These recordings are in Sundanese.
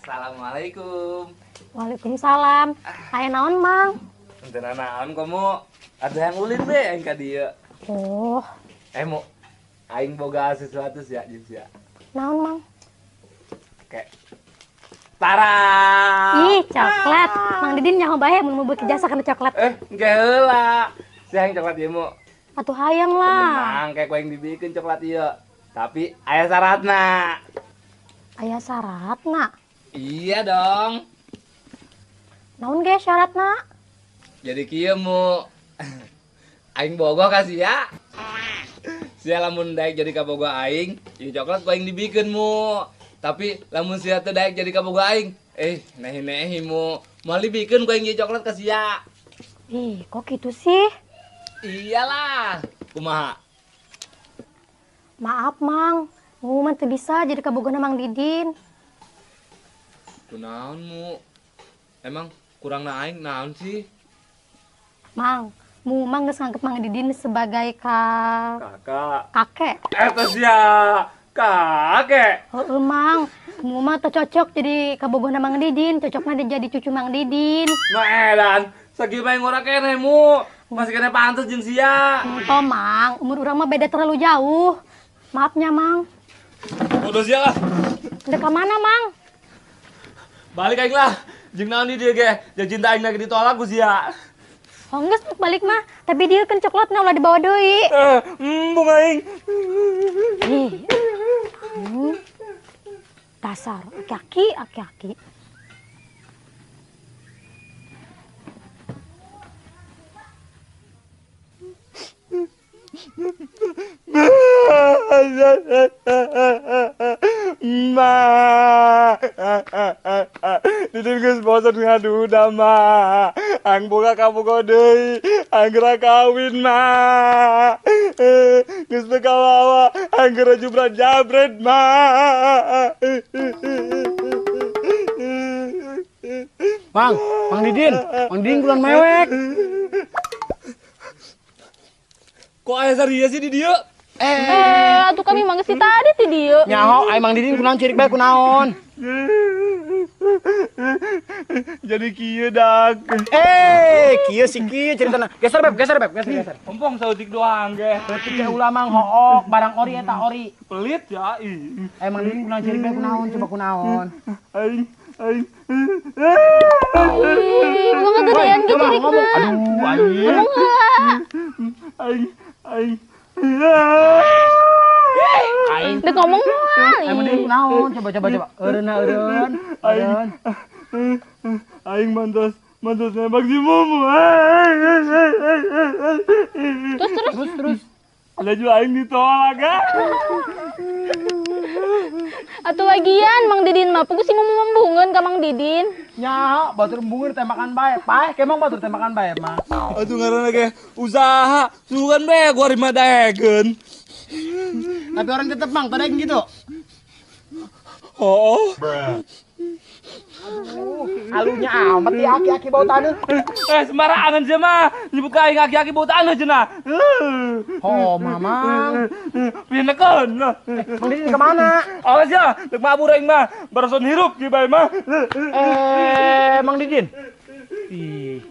Assalamualaikum. Waalaikumsalam. Aya naon, Mang? Henteu naon kamu. Ada yang ulin be aing ka dieu. Oh. Mu aing boga sesuatu sia jeung sia. Naon, Mang? Kayak Tara. Ih, coklat. Mang Didin nyaho bae mun mau beuki jasa kana coklat. Engke heula. Sia hayang coklat ieu mu. Atuh hayang lah. Tenang, kayak ku aing dibikeun coklat ieu. Tapi aya syaratna. Aya syaratna? Iya dong. Naon ge syaratna? Jadi kieu mu. Aing bogoh ka sia. Sia lamun daek jadi kabogoh aing, ieu coklat ku aing dibikeun mu. Tapi lamun sia teu daek jadi kabogoh aing, nehi-nehi mu. Moal dibikeun ku aing ieu coklat ka sia. Ih, kok gitu sih? Iyalah. Kumaha? Maaf, Mang. Mu mah teu bisa jadi kabogohna Mang Didin. Kunaon mu? Emang kurangna aing naon sih? Mang, mu mah geus nganggep Mang Didin sebagai kakak. Kakek. Eta sia, kakek. Heeh, Mang. Mu mah teu cocok jadi kabogohna Mang Didin, cocokna jadi cucu Mang Didin. Nah, edan, sagi bae ngora keneh mu. Masih kena pantes jeung sia. Henteu, Mang. Umur urang mah beda terlalu jauh. Maafnya, Mang. Bodoh sia lah. Udah ka mana, Mang? Balik aing lah. Jeung naon di dieu ge? Jeung cinta aing lagi ditolak ku sia. Oh, geus balik mah, tapi dia kan coklatna ulah dibawa deui. Embung aing. Ih. Dasar aki-aki, aki-aki. Ma, Didin geus bosen ngaduda ma. Ang boga kabogoh deui, anggera kawin ma. Geus teu kawawa, anggera jubran jabret ma. Mang, Mang Didin, Mang Didin kulan mewek. Kok aya saria sih di dieu? Atuh kami mah geus ti tadi ti dieu. Nyaho, ai Mang Didin kunaon cirik bae kunaon? Jadi kieu dak. Kieu si kieu ceritana. Geser beb, geser beb, geser geser. Ompong saeutik doang ge. Saeutik teh ulah Mang hook, barang ori eta ori. Pelit ya ih. Mang Didin kunaon cirik bae kunaon, coba kunaon. Aing aing. Ih, mah gedean ge cirikna. Aduh, aing. Ngomong heula. Aing aing. Aing. Dek ngomong moal. Aing mending naon? Coba coba coba. Eureun eureun. Eureun. Aing mantos mantos nembak si Mumu. Terus terus terus terus. Laju aing ditolak ah. Atuh lagian Mang Didin mah pugu si Mumu membungeun ka Mang Didin. Nya, batur embungeun tembakan bae. Paeh kemong batur tembakan bae mah. Atuh ngaranna ge usaha, sugan bae gua rima daekeun. Tapi orang tetep Mang, tadi gitu. Oh. Aduh, alunya amat ya aki-aki bau tanah. Sembarangan sih mah. Nyebut ka aing aki-aki bau tanah cenah. Oh, Mamang. Pinekeun. Mang Didin ke mana? Awas ya, dek mabur aing mah. Barusan hirup kieu bae mah. Mang Didin. Ih.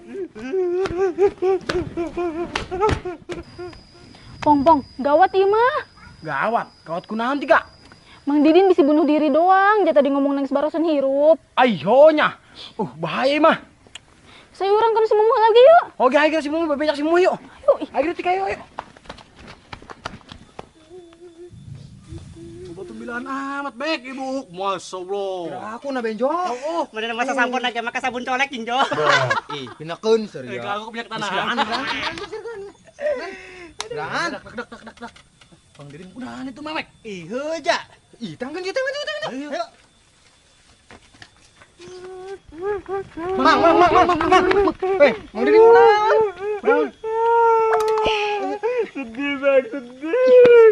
Pong, pong, gawat ieu mah. Gawat? Gawat kunaon tiga? Mang Didin bisa bunuh diri doang, dia tadi ngomong nangis barusan hirup. Ayo nya, bahaya mah. Saya orang kan si Mumu lagi yuk. Oke, ayo si Mumu, bebek si Mumu yuk. Yuk. Ayo tika yuk, yuk. Coba tumbilan amat bek ibu, masya Allah. Aku na benjo. Oh, mana masa sampun aja maka sabun colek jinjo. Ih, pinakeun serius. Aku punya tanah. Dan, dak. Bang Didin udahan itu mewek. Ih, heuja. Ih, tangan tangan tangan. Ayo. Mang, mang, mang, mang, mang. Mang Didin udahan. Sedih, Bang, sedih.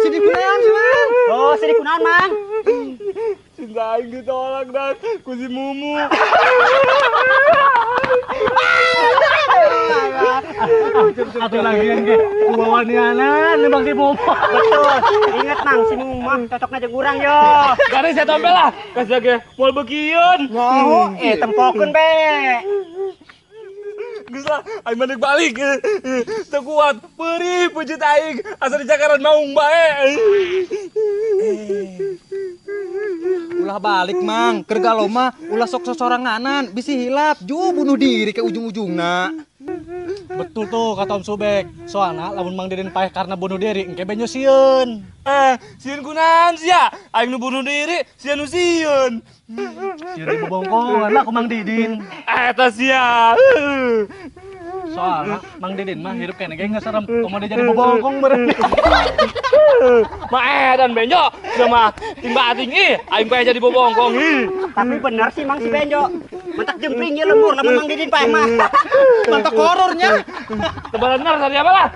Sedih kunaon sih, Mang? Oh, sedih kunaon, Mang? Cinta aing ditolak, Dan, ku si Mumu. Atuh lagian ge kuwawanianan nembak si Mumu. Betul. Ingat Mang, si Mumu mah cocokna jeung urang yo. Garis saya tompel lah. Kasih ge moal beukieun. Nyaho, tempokeun be. Geus lah, aing mah balik. Teu kuat, peurih peujeut aing asa dicakaran maung bae. Ulah balik Mang, keur galau mah ulah sok sosoranganan, bisi hilap ju bunuh diri ke ujung-ujungna. Betul tuh kata Om Subek. Soalna lamun Mang Didin paeh karena bunuh diri, engke benyo sieun. Sieun kunaon sia? Aing nu bunuh diri, sia nu sieun. Sieun dibobongkongan lah ku Mang Didin. Eta sia. Soalna Mang Didin mah hirup keneh ge geus serem, komo dia jadi bobongkong meureun. Ma edan Benjo, sia mah timba ating ih, aing paeh jadi bobongkong ih. Tapi bener sih Mang si Benjo. Mentak jempling ye lembur lamun Mang Didin paeh mah. Mantap horornya. Tebalan tadi apa lah?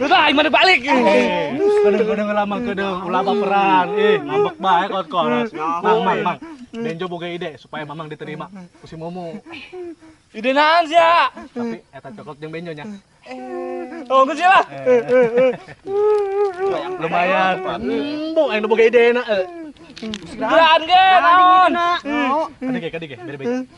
Udah aing mah balik. Kedeung-kedeung lama kedeung ulah baperan. Ih, ngambek bae kot-koros. Mang, Mang, Mang. Benjo boga ide supaya Mamang diterima ku si Mumu. Ide naon sia? Tapi eta coklat jeung Benjo nya. Oh, geus lah. Lumayan. Embung aing nu boga ide na. Geuraan ge naon? Kadege, kadege, bere-bere.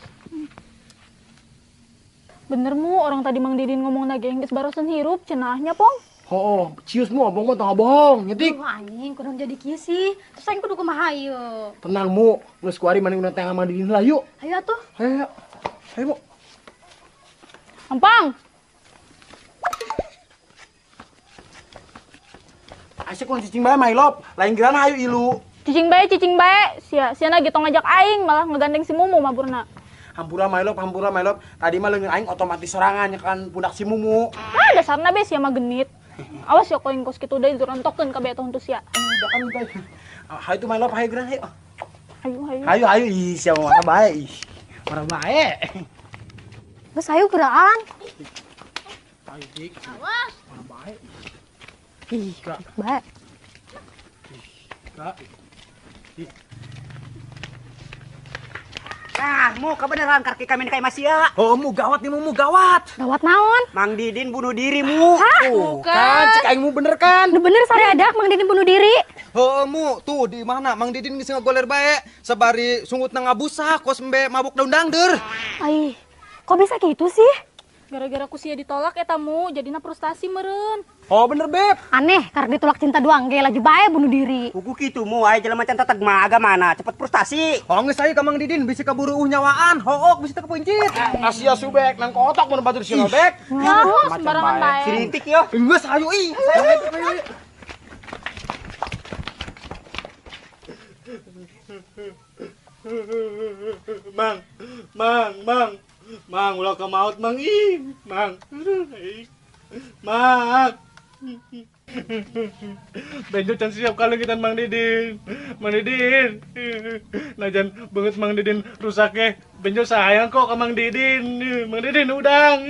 Bener mu, orang tadi Mang Didin ngomong nage geus barosan hirup cenahnya pong. Hooh, cius mu omong mah tong bohong, nyetik. Aduh anjing, kudu jadi kieu sih. Terus aing kudu kumaha ieu? Tenang mu, geus kuari mending urang teh Mang Didin lah yuk. Hayu atuh. Hayu. Hayu mu. Ampang. Asik kudu cicing bae Mailop, lain geurana hayu ilu. Cicing bae, sia sia lagi tong ngajak aing malah ngegandeng si Mumu maburna. Hampura Mailop, hampura Mailop. Tadi mah leungeun aing otomatis sorangan nyekan pundak si Mumu. Ah, dasarna be sia mah genit. Awas ya koing kos kitu deui dirontokeun kabeh eta huntu sia. Udah kan bae. Hayu tuh Mailop, hayu geurana hayu. Hayu hayu. Hayu hayu ih sia mah bae ih. Marah bae. Geus hayu geuraan. Hayu dik. Awas. Marah bae. Ih, bae. Kak. Nah, mu kebenaran karki kami kayak masih ya. Oh, mu gawat nih, mu gawat. Gawat naon? Mang Didin bunuh diri mu. Hah? Bukan, cek aing mu bener kan? Nu bener sare adak Mang Didin bunuh diri. Heuh mu, tuh di mana Mang Didin geus ngagoler bae, sabari sungutna ngabusak kos embe mabuk daun dangder. Ai, kok bisa gitu sih? Gara-gara ku sia ditolak eta mu, jadina frustasi meureun. Oh bener beb. Aneh, karena ditolak cinta doang ge laju bae bunuh diri. Kuku kitu mu, aya jelema can teteg mah agamana cepet frustasi. Oh geus hayu ka Mang Didin bisi kaburu nyawaan, hook bisi teu kepeuncit. Asia subek nang kotok mun batur sia bek. Nyaho sembarangan bae. Sirintik yo. Geus hayu ih. Hayu. Mang, Mang, Mang. Mang, ulah ke maut, Mang. Ih, Mang. Mang. Benjo can siap kali kita Mang Didin. Mang Didin. Najan banget Mang Didin rusaknya. Benjo sayang kok ke Mang Didin. Mang Didin udang.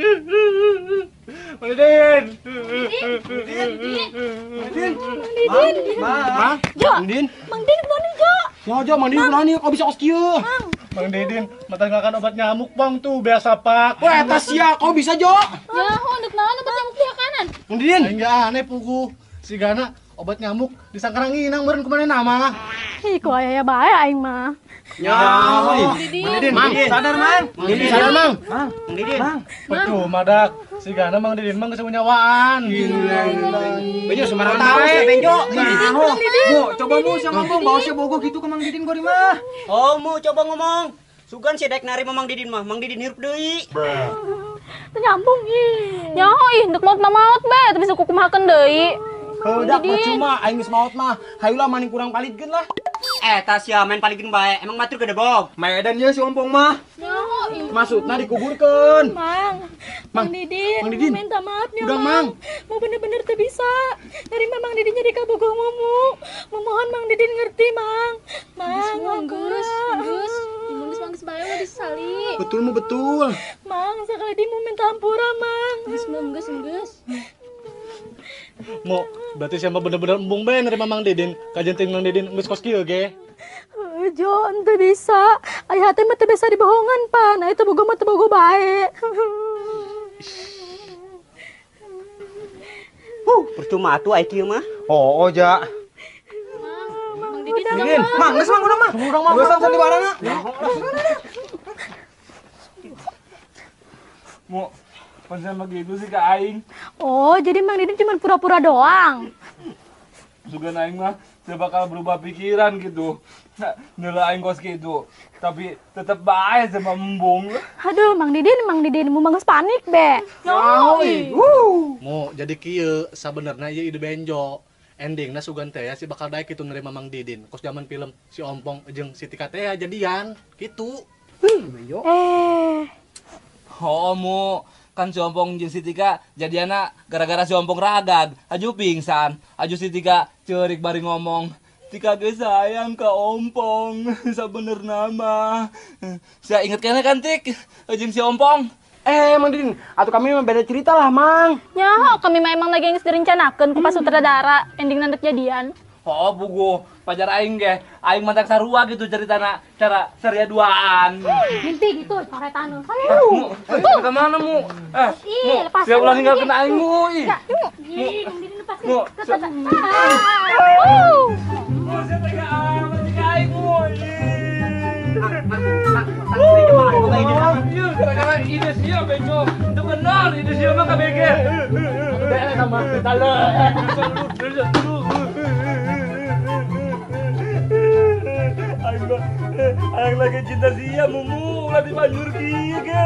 Mang Didin. Didin. Didin. Mang. Jo. Mang Didin. Mang Didin kunaon Jo? Ya Jo, Mang Didin kunaon kok bisa kos kieu? Mang Didin, mata ngakan obat nyamuk bang tuh biasa pak. Wah, eta sia, kok bisa Jo? Ya, ndek naon obat nyamuk di kanan? Mang Didin. Enggak aneh pugu. Sigana obat nyamuk disangkarang inang meureun kumaha nama. Ih, kok aya bae aing mah. Ya, Mang Didin. Mang, sadar Mang. Mang Didin. Sadar Mang. Mang Didin. Mang. Percuma dak. Sigana Mang Didin mah geus nyawaan. Benjo sembarangan Tahu bae. sia Benjo. Nyaho. Mu, coba mu sia ngomong bawa sia bogo gitu ke Mang Didin gua di mah. Oh, mu coba ngomong. Sugan sia daek narima Mang Didin mah. Mang Didin hirup deui. Teu nyambung ih. Nyaho ih, ndek maut mah maut bae, tapi bisa kukumahakeun deui. Heuh, percuma aing geus maot mah. Hayulah maning kurang palidkeun lah. Eta sia main palidkeun bae. Emang matur gedebog. Medan ye si ompong mah. Nyaho ih. Maksudna dikuburkeun. Mang, Mang Didin, Mang Didin. minta maaf ya, Udah, Mang. Mang. Mau bener-bener teu bisa nerima Mang Didin jadi kabogoh Mumu. Memohon Mang Didin ngerti, Mang. Mang, geus, geus. Geus Mang geus bae ulah disesali. Betul mu betul. Mang, sekali di mau minta ampura, Mang. Geus, Mang, geus, geus. Mo, berarti siapa bener-bener embung bae nerima Mang Didin. Kajenting Mang Didin geus kos kieu ge. Jo, ente bisa. Ayah teh mah teu bisa dibohongan pan. Aya teu bogo mah teu bogo bae. Percuma atuh aya kieu mah. Oh, ja. Mang Didin, Mang, geus Mang urang mah. Urang mah. Geus sandiwarana. Mu, pan begitu sih ke aing. Oh, jadi Mang Didin cuma pura-pura doang. Sugan aing mah saya bakal berubah pikiran gitu. Nela aing kos gitu. Tapi tetep bae sama embung. Aduh, Mang Didin, mu geus panik be. Mu, jadi kieu sabenerna ieu ide Benjo. Endingna sugan teh si bakal daek kitu nerima Mang Didin. Kos zaman film si Ompong jeung si Tika teh jadian gitu. Benjo. Oh, mu, kan si Ompong jeung si Tika jadiana gara-gara si Ompong ragag, aju pingsan, aju si Tika ceurik bari ngomong, Tika ge sayang ka Ompong, sabenerna mah. Sia inget keneh kan Tik, jeung si Ompong. Mang Didin, atuh kami mah beda cerita lah, Mang. Nyaho, kami mah emang lagi geus direncanakeun ku pas sutradara endingna rek jadian. Oh, bugo, pacar aing ge, aing mantak sarua gitu ceritana cara saria duaan. Mimpi gitu, coretan. Mu, ke mana mu? Mu, siap ulah ninggalkeun aing mu. Ih. Ih, Mang Didin lepaskeun. Mu, Mu, sia tega amat ka aing mu. Iya, gara-gara ide sia Benjo. Itu benar, ide sia mah KBG. Sama tale. Aing lagi cinta sia mumu, ulah dibanjur kieu ge.